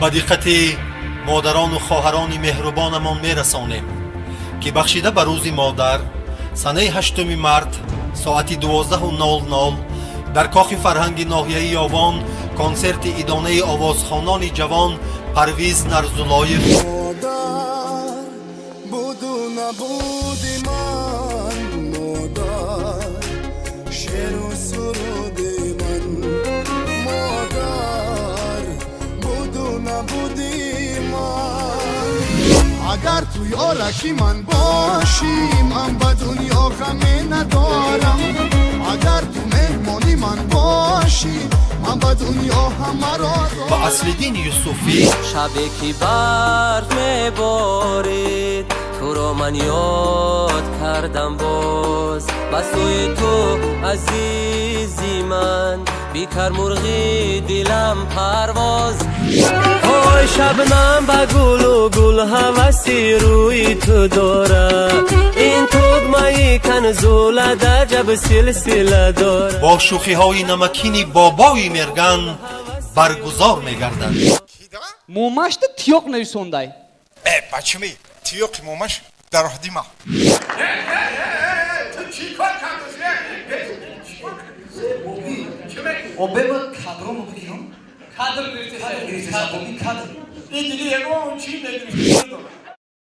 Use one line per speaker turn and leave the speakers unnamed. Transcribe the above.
Ба диққати модарону хоҳарони меҳрубонамон мерасонем, ки бахшида ба Рӯзи модар, санаи 8 март, соати 12:00 дар Кохи фарҳанги ноҳияи Ёвон консерти идонаи овозхонони ҷавон Парвиз Нарзулоев
Модар, буду набуди ман, модар, шеру суруди ман, модар, буду набуди ман. Агар ту ёраки ман бошӣ, ман ба дунё ғаме надорам. Агар ту меҳмони ман бошӣ, ман ба дунё ҳамаро
ва Аслиддин Юсуфӣ.
Шабе ки барф меборид, туро ман ёд кардам боз, ба сӯи ту, азизи ман, бикар мурғи дилам парвоз. Ҳой, шабнам ба гулу гул ҳаваси рӯи ту дорад, ин тугмаи канзула дар ҷаб силсила дорад.
Бо шӯхиҳои намакини Бобои Мерган баргузор мегардад.
Момашда тиёқ нависондай.
Э, бачими, тиёқи момаш дар роҳдима.
Ту чӣ кор кардӣ?
Обема кадромо бигирам.
Кадр гирифтеса.
Кадр.
Ин диги ягон чӣ негирифта.